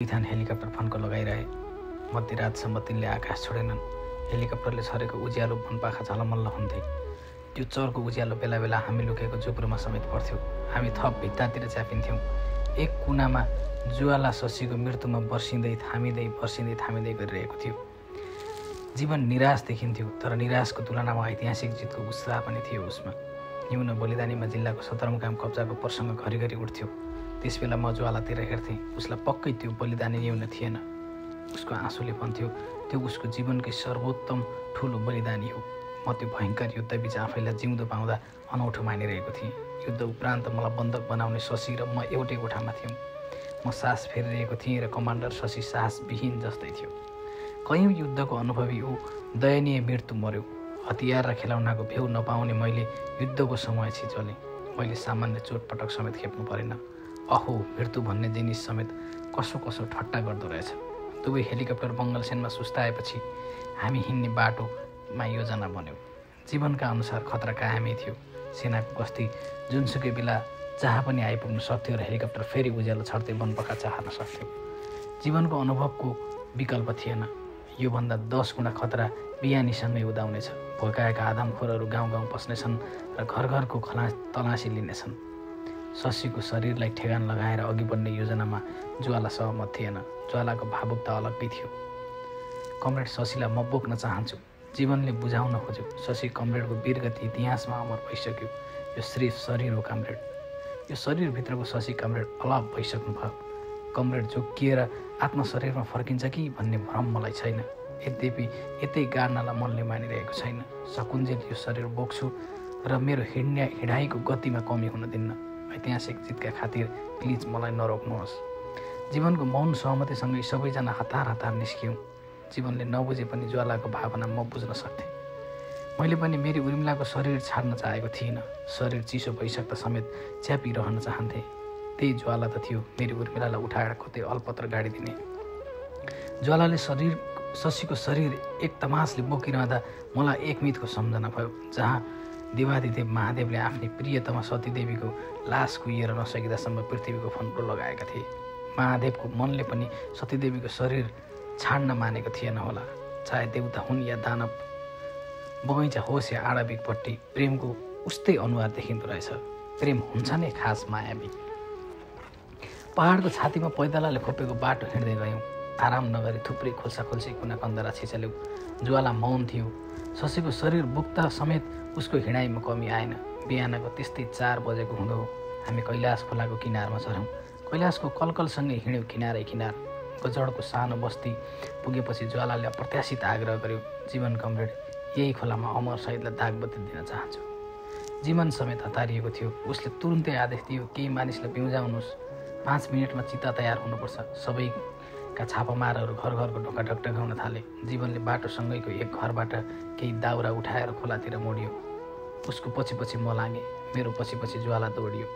बिहान हेलिकप्टर फन्को लगाइरहे। मध्यरातसम्म तिनले आकाश छोडेनन्। हेलिकप्टरले छरेको उज्यालो वनपाखा झलमल्ल हुन्थे। त्यो चरको उज्यालो बेला बेला हामी लुकेको झुप्रोमा समेत पर्थ्यो। हामी थप भित्तातिर च्यापिन्थ्यौँ। एक कुनामा ज्वाला शशीको मृत्युमा वर्षिँदै थामिँदै गरिरहेको थियो। जीवन निराश देखिन्थ्यो, तर निराशको तुलनामा ऐतिहासिक जितको उत्साह पनि थियो उसमा। न्यून बलिदानीमा जिल्लाको सदरमुकाम कब्जाको प्रसङ्ग घरिघरि उठ्थ्यो। त्यसबेला म ज्वालातिर हेर्थेँ। उसलाई पक्कै त्यो बलिदानी न्यून थिएन। उसको आँसुले भन्थ्यो त्यो उसको जीवनकै सर्वोत्तम ठुलो बलिदानी हो। म त्यो भयङ्कर युद्धबीच आफैलाई जिउँदो पाउँदा अनौठो मानिरहेको थिएँ। युद्ध उपरान्त मलाई बन्दक बनाउने शशी र म एउटै कोठामा थियौँ। म सास फेरिरहेको थिएँ र कमान्डर शशी साहसविहीन जस्तै थियो। कयौँ युद्धको अनुभवी ऊ दयनीय मृत्यु मर्यो। हतियार र खेलौनाको भेउ नपाउने मैले युद्धको समय छिचोलेँ। मैले सामान्य चोटपटक समेत खेप्नु परेन। अहो, मृत्यु भन्ने जिनिस समेत कसो ठट्टा गर्दो रहेछ। दुवै हेलिकप्टर बङ्गलसेनमा सुस्ताएपछि हामी हिँड्ने बाटोमा योजना बन्यो। जीवनका अनुसार खतरा कायमै थियो। सेनाको गस्ती जुनसुकै बेला जहाँ पनि आइपुग्न सक्थ्यो र हेलिकप्टर फेरि उज्यालो छर्दै वनपखा चाहन सक्थ्यो। जीवनको अनुभवको विकल्प थिएन। योभन्दा 10 गुणा खतरा बिहानीसँगै उदाउनेछ। भोकाएका आदमखोरहरू गाउँ पस्नेछन् र घरको तलासी लिनेछन्। शशीको शरीरलाई ठेगान लगाएर अघि बढ्ने योजनामा ज्वाला सहमत थिएन। ज्वालाको भावुकता अलग्गै थियो। कमरेड शशीलाई म बोक्न चाहन्छु, जीवनले बुझाउन खोज्यो। शशी कमरेडको वीरगति इतिहासमा अमर भइसक्यो। यो सिर्फ शरीर हो कमरेड। यो शरीरभित्रको शशी कमरेड अलग भइसक्नु भयो। कमरेड जोगिएर आत्मशरीरमा फर्किन्छ कि भन्ने भ्रम मलाई छैन। यद्यपि यतै गाड्नलाई मनले मानिरहेको छैन। सकुन्जेल यो शरीर बोक्छु र मेरो हिँडाइको गतिमा कमी हुन दिन्न। ऐतिहासिक जितका खातिर प्लिज मलाई नरोक्नुहोस्। जीवनको मौन सहमतिसँगै सबैजना हतार निस्क्यौँ। जीवनले नबुझे पनि ज्वालाको भावना म बुझ्न सक्थेँ। मैले पनि मेरी उर्मिलाको शरीर छाड्न चाहेको थिइनँ। शरीर चिसो भइसक्दा समेत च्यापिरहन चाहन्थेँ। त्यही ज्वाला त थियो मेरी उर्मिलालाई उठाएर कतै अल्पत्र गाडिदिने। ज्वालाले शशीको शरीर एक तमासले बोकिरहँदा मलाई एक मितको सम्झना भयो, जहाँ देवादिदेव महादेवले आफ्नै प्रियतमा सतीदेवीको लास कुहिएर नसकिँदासम्म पृथ्वीको फन्को लगाएका थिए। महादेवको मनले पनि सतीदेवीको शरीर छाड्न मानेको थिएन होला। चाहे देवता हुन् या दानव, बगैँचा होस् या आणविक पट्टी, प्रेमको उस्तै अनुहार देखिँदो रहेछ। प्रेम हुन्छ नै खास मायावी। पहाडको छातीमा पैदलले खोपेको बाटो हिँड्दै गयौँ। आराम नगरी थुप्रै खोल्साखोल्सी कुना कन्दरा छिचल्यौँ। ज्वाला मौन थियो। शशीको शरीर बोक्दा समेत उसको हिँडाइमा कमी आएन। बिहानको त्यस्तै 4 बजेको हुँदो हामी कैलाश खोलाको किनारमा झऱ्यौँ। कैलाशको कलकलसँगै हिँड्यौँ किनारै किनार। गजडको सानो बस्ती पुगेपछि ज्वालाले अप्रत्याशित आग्रह गर्यो, जीवन कमरेड, यही खोलामा अमर शहीदलाई दागबत्ती दिन चाहन्छु। जीवन समेत हतारिएको थियो। उसले तुरुन्तै आदेश दियो, केही मानिसलाई बिउजाउनुहोस्, 5 मिनटमा चिता तयार हुनुपर्छ। सबैका छापामारहरू घरको ढोका ढकढकाउन थाले। जीवनले बाटोसँगैको एक घरबाट केही दाउरा उठाएर खोलातिर मोडियो। उसको पछि म लागेँ। मेरो पछि ज्वाला दौडियो।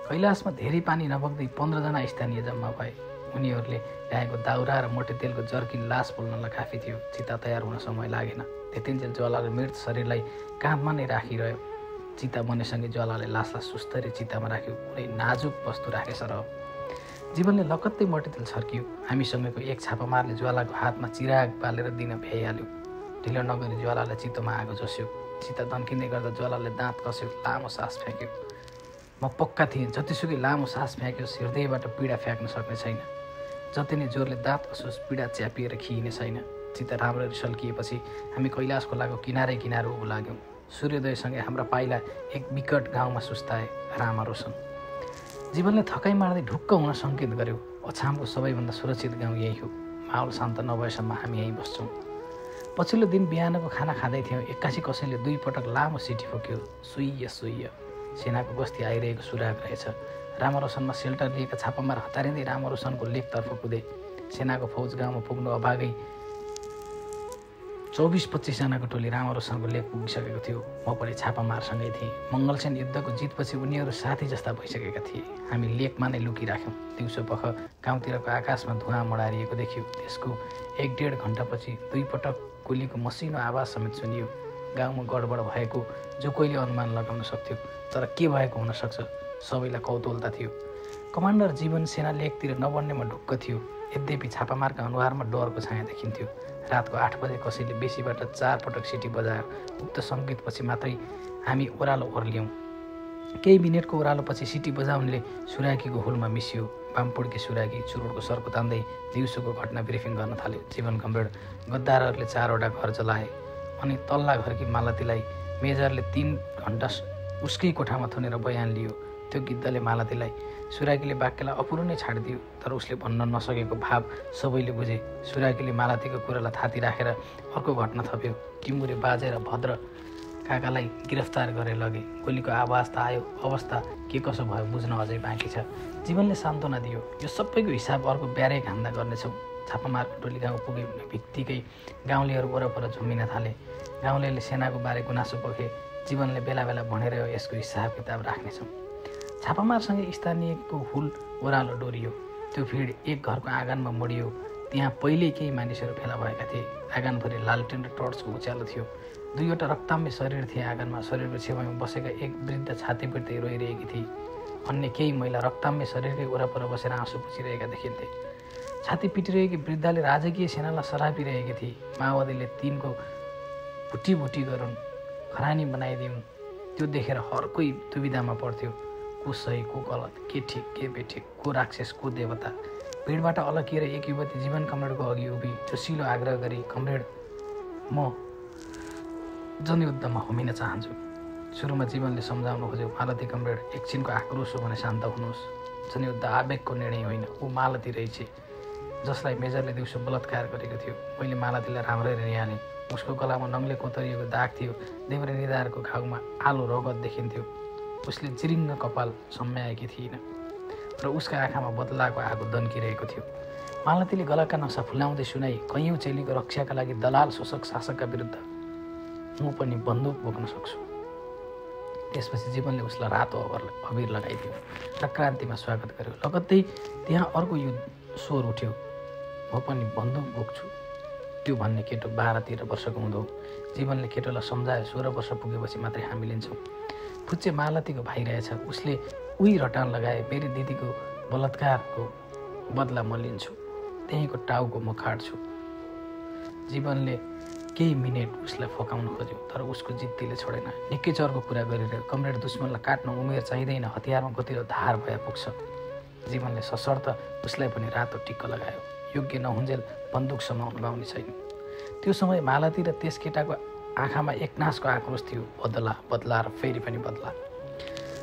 कैलाशमा धेरै पानी नबग्दै 15 जना स्थानीय जम्मा भए। उनीहरूले ल्याएको दाउरा र मोटे तेलको जर्किन लास पोल्नलाई काफी थियो। चिता तयार हुन समय लागेन। त्यतिन्जेल ज्वालाले मृत शरीरलाई काँधमा नै राखिरह्यो। चिता बनेसँगै ज्वालाले लासलाई सुस्तरी चितामा राख्यो। कुनै नाजुक वस्तु राखेछ र जीवनले लकत्तै मोटेतेल छर्कियो। हामीसँगैको एक छापामारले ज्वालाको हातमा चिराग बालेर दिन भ्याइहाल्यो। ढिलो नगरी ज्वालाले चितोमा आगो जोस्यो। चिता धन्किँदै गर्दा ज्वालाले दाँत कस्यो, लामो सास फ्याँक्यो। म पक्का थिएँ जतिसुकै लामो सास फ्याँक्योस् हृदयबाट पीडा फ्याँक्न सक्ने छैन। जति नै जोरले दाँत कस्योस् पीडा च्यापिएर खिइने छैन। चिता राम्ररी सल्किएपछि हामी कैलाश खोलाको किनारै उभो लाग्यौँ। सूर्योदयसँगै हाम्रा पाइला एक विकट गाउँमा सुस्ताए, रामारोसन। जीवनले थकाइ मार्दै ढुक्क हुन सङ्केत गर्यो। अछामको सबैभन्दा सुरक्षित गाउँ यही हो। माहौल शान्त नभएसम्म हामी यहीँ बस्छौँ। पछिल्लो दिन बिहानको खाना खाँदै थियौँ। एक्कासी कसैले 2 पटक लामो सिटी फुक्यो। सुइय। सेनाको गस्ती आइरहेको सुराग रहेछ। रामारोसनमा सेल्टर लिएका छापामार हतारिँदै रामारोसनको लेकतर्फ कुदे। सेनाको फौज गाउँमा पुग्नु अभागै 24-25 जनाको टोली रामारोसनको लेक पुगिसकेको थियो। म पनि छापामारसँगै थिएँ। मङ्गलसेन युद्धको जितपछि उनीहरू साथी जस्ता भइसकेका थिए। हामी लेकमा नै लुकिराख्यौँ। दिउँसोपख गाउँतिरको आकाशमा धुवाँ मडारिएको देखियो। त्यसको 1-1.5 घन्टापछि 2 पटक गोलीको मसिनो आवाज समेत सुनियो। गाउँमा गडबड भएको जो कोहीले अनुमान लगाउन सक्थ्यो, तर के भएको हुनसक्छ सबैलाई कौतूहलता थियो। कमान्डर जीवन सेना लेकतिर नबढ्नेमा ढुक्क थियो। यद्यपि छापामारका अनुहारमा डरको छाया देखिन्थ्यो। रातको 8 बजे कसैले बेसीबाट 4 पटक सिटी बजायो। उक्त सङ्गीतपछि मात्रै हामी ओह्रालो ओर्ल्यौँ। केही मिनटको ओह्रालोपछि सिटी बजाउनेले सुराकीको हुलमा मिसियो। बामपुड्के सुराकी चुरोटको सर्को तान्दै दिउँसोको घटना ब्रिफिङ गर्न थाल्यो। जीवन गम्भीर गद्दारहरूले 4वटा घर जलाए अनि तल्ला घरकी मालतीलाई मेजरले 3 घन्टा उसकै कोठामा थुनेर बयान लियो। त्यो गिद्धले मालतीलाई सुराकीले वाक्यलाई अपुरो नै छाडिदियो। तर उसले भन्न नसकेको भाव सबैले बुझे। सुराकीले मालतीको कुरालाई थाती राखेर अर्को घटना थप्यो। टिमुरे बाजे र भद्र काकालाई गिरफ्तार गरेर लगे। गोलीको आवाज त आयो, अवस्था के कसो भयो बुझ्न अझै बाँकी छ। जीवनले सान्त्वना दियो, यो सबैको हिसाब अर्को ब्यारे घान्दा गर्नेछौँ। छापामारको टोली गाउँ पुगे बित्तिकै गाउँलेहरू वरपर झुम्मिन थाले। गाउँलेले सेनाको बारे गुनासो पोखे। जीवनले बेला बेला भनेर यसको हिसाब किताब राख्नेछौँ। छापामारसँगै स्थानीयको हुल ओह्रालो डोरियो। त्यो भिड एक घरको आँगनमा मोडियो। त्यहाँ पहिल्यै केही मानिसहरू भेला भएका थिए। आँगनभरि लालटेन र टर्चको उज्यालो थियो। 2वटा रक्ताम्य शरीर थिए आँगनमा। शरीरको छेउमा बसेका एक वृद्ध छाती पिट्दै रोइरहेकी थिए। अन्य केही महिला रक्ताम्य शरीरकै वरपर बसेर आँसु पुछिरहेका देखिन्थे। छाती पिटिरहेकी वृद्धाले राजकीय सेनालाई सरापिरहेकी थिए। माओवादीले 3को भुटी गरून्, खरानी बनाइदिउन्। त्यो देखेर हर कोही दुविधामा पर्थ्यो। को सही, को गलत, के ठिक, के बेठिक, को राक्षस, को देवता। भिडबाट अलग्गिएर एक युवती जीवन कमरेडको अघि उभि जोसिलो आग्रह गरी, कमरेड, म जनयुद्धमा होमिन चाहन्छु। सुरुमा जीवनले सम्झाउन खोज्यो, मालती कमरेड, एकछिनको आक्रोश हो भने शान्त हुनुहोस्। जनयुद्ध आवेगको निर्णय होइन, ऊ मालती रहेछ जसलाई मेजरले दिउँसो बलात्कार गरेको थियो। मैले मालतीलाई राम्ररी निहालेँ। उसको गलामा नङले कोतरिएको दाग थियो। देब्रे निधारको घाउमा आलो रगत देखिन्थ्यो। उसले जिरिङ्ग कपाल सम्याएकी थिइन र उसका आँखामा बदलाको आगो दन्किरहेको थियो। मालतीले गलाका नसा फुलाउँदै सुनाई, कैयौँ चेलीको रक्षाका लागि दलाल शोषक शासकका विरुद्ध म पनि बन्दुक बोक्न सक्छु। त्यसपछि जीवनले उसलाई रातो अबिर लगाइदियो र क्रान्तिमा स्वागत गर्यो। लगत्तै त्यहाँ अर्को स्वर उठ्यो, म पनि बन्दुक बोक्छु। त्यो भन्ने केटो 12-13 वर्षको हुँदो। जीवनले केटोलाई सम्झायो, 16 वर्ष पुगेपछि मात्रै हामी लिन्छौँ। फुच्चे मालतीको भाइ रहेछ। उसले उही रटान लगाए, मेरी दिदीको बलात्कारको बदला म लिन्छु। त्यहीँको टाउको म काट्छु। जीवनले केही मिनट उसलाई फकाउन खोज्यो, तर उसको जिद्दीले छोडेन। निकै चर्को कुरा गरेर, कमरेड, दुश्मनलाई काट्न उमेर चाहिँदैन, हतियारमा गतिलो धार भए पुग्छ। जीवनले सशर्त उसलाई पनि रातो टिक्क लगायो। योग्य नहुन्जेल बन्दुक समाउन पाउने छैन। त्यो समय मालती र त्यस केटाको आँखामा एकनासको आक्रोश थियो। बदला, बदला र फेरि पनि बदला।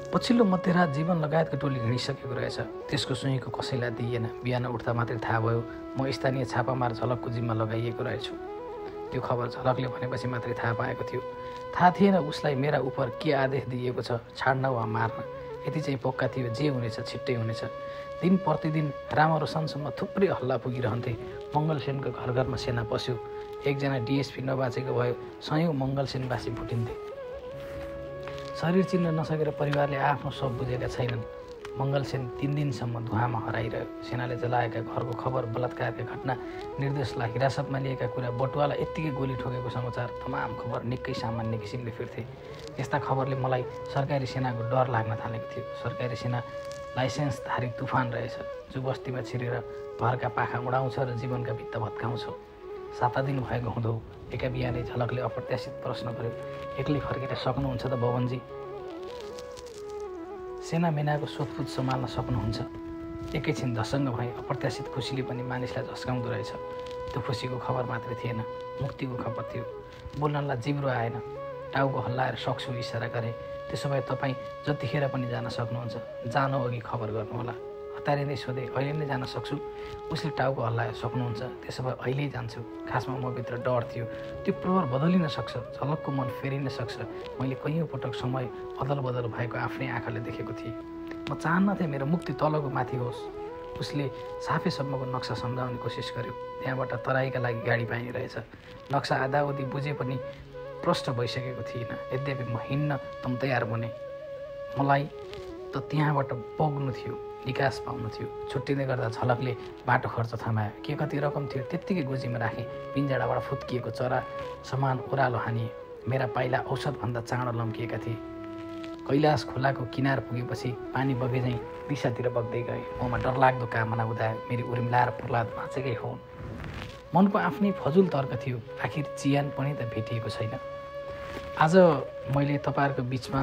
पछिल्लो मध्यरात जीवन लगायतको टोली हिँडिसकेको रहेछ। त्यसको सुईको कसैलाई दिइएन। बिहान उठ्दा मात्रै थाहा भयो म स्थानीय छापामार झलकको जिम्मा लगाइएको रहेछु। त्यो खबर झलकले भनेपछि मात्रै थाहा पाएको थियो। थाहा थिएन उसलाई मेरा उपर के आदेश दिएको छ, छाड्न वा मार्न। यति चाहिँ पक्का थियो, जे हुनेछ छिट्टै हुनेछ। दिन प्रतिदिन रामरो सनसम्म थुप्रै हल्ला पुगिरहन्थे। मङ्गलसेनको घर घरमा सेना पस्यो। एकजना डिएसपी नबाचेको भयो, सयौँ मङ्गलसेनवासी भुटिन्थे। शरीर चिन्न नसकेर परिवारले आफ्नो शव बुझेका छैनन्। मङ्गलसेन 3 दिनसम्म धुवामा हराइरह्यो। सेनाले जलाएका घरको खबर, बलात्कारका घटना, निर्दोषलाई हिरासतमा लिएका कुरा, बटुवालाई यत्तिकै गोली ठोकेको समाचार, तमाम खबर निकै सामान्य किसिमले फिर्थे। यस्ता खबरले मलाई सरकारी सेनाको डर लाग्न थालेको थियो। सरकारी सेना लाइसेन्सधारी तुफान रहेछ, जो बस्तीमा छिरेर घरका पाखा उडाउँछ र जीवनका भित्ता भत्काउँछ। 7 दिन भएको हुँदो एका बिहानै झलकले अप्रत्याशित प्रश्न गर्यो, एक्लै फर्केर सक्नुहुन्छ त बबनजी? सेना मेनाको सोधपुछ सम्हाल्न सक्नुहुन्छ? एकैछिन धसङ्ग भए। अप्रत्याशित खुसीले पनि मानिसलाई झस्काउँदो रहेछ। त्यो खुसीको खबर मात्रै थिएन, मुक्तिको खबर थियो। बोल्नलाई जिब्रो आएन। टाउको हल्लाएर सक्छु इसारा गरे। त्यसो भए तपाईँ जतिखेर पनि जान सक्नुहुन्छ। जानु अघि खबर गर्नुहोला। हतारिँदै सोधे, अहिले नै जान सक्छु? उसले टाउको हल्लाएर सक्नुहुन्छ। त्यसो भए अहिले जान्छु। खासमा म भित्र डर थियो। त्यो प्रहर बदलिन सक्छ, झलकको मन फेरिन सक्छ। मैले कैयौँ पटक समय अदल बदल भएको आफ्नै आँखाले देखेको थिएँ। म चाहन्नथेँ मेरो मुक्ति तलको माथि होस्। उसले साफेसम्मको नक्सा सम्झाउने कोसिस गर्यो। त्यहाँबाट तराईका लागि गाडी पाइने रहेछ। नक्सा आधाउधी बुझे पनि प्रष्ट भइसकेको थिइनँ। यद्यपि म हिँड्न तम तयार बने। मलाई त त्यहाँबाट बग्नु थियो, निकास पाउनु थियो। छुट्टिँदै गर्दा झलकले बाटो खर्च थमायो। के कति रकम थियो त्यत्तिकै गोजीमा राखेँ। पिन्जाडाबाट फुत्किएको चरा समान ओह्रालो हानिए। मेरा पाइला औषधभन्दा चाँडो लम्किएका थिए। कैलाश खोलाको किनार पुगेपछि पानी बगे चाहिँ दिशातिर बग्दै गए। ममा डरलाग्दो कामना उदायो, मेरी उर्मिला र प्रहलाद बाँचेकै हुन्। मनको आफ्नै फजुल तर्क थियो, आखिर चियान पनि त भेटिएको छैन। आज मैले तपाईँहरूको बिचमा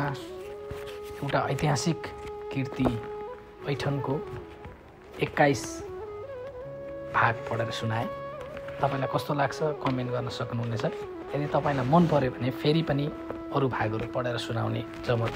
एउटा ऐतिहासिक कृति पैठनको 21 भाग पढेर सुनाएँ। तपाईँलाई कस्तो लाग्छ कमेन्ट गर्न सक्नुहुनेछ। यदि तपाईँलाई मन पर्यो भने फेरि पनि अरू भागहरू पढेर सुनाउने जमत